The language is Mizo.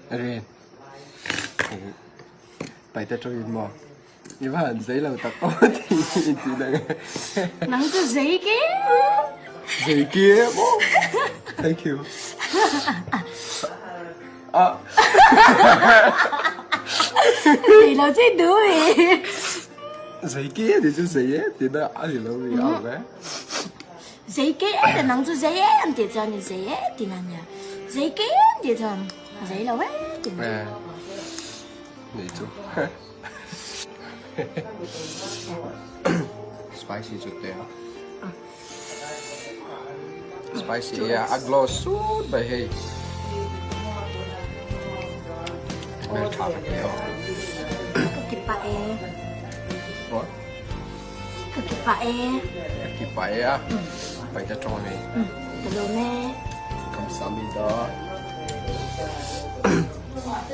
Ren. Paite tawngin maw? I va han zei lo tak aw tih i tih dang e. Nang chu zei ke. Zei ke maw? Thank you. Ah. Zei lo che du e. Zei ke ti chu zei e ti na a ni lo mi ang e. Zei ke e nang chu zei e an ti chuan i zei e ti na nia. Zei ke an ti chuan zei lo e ti na. Nei chu. Spicy chu te a. Spicy a a glow sut mai hei. Hmel tha ka ti aw. Ka ki pah e. What? Ka ki pah e. Ka ki pah e a. Pai ta tawng nei. Ka lawm e. Kamsahamnida.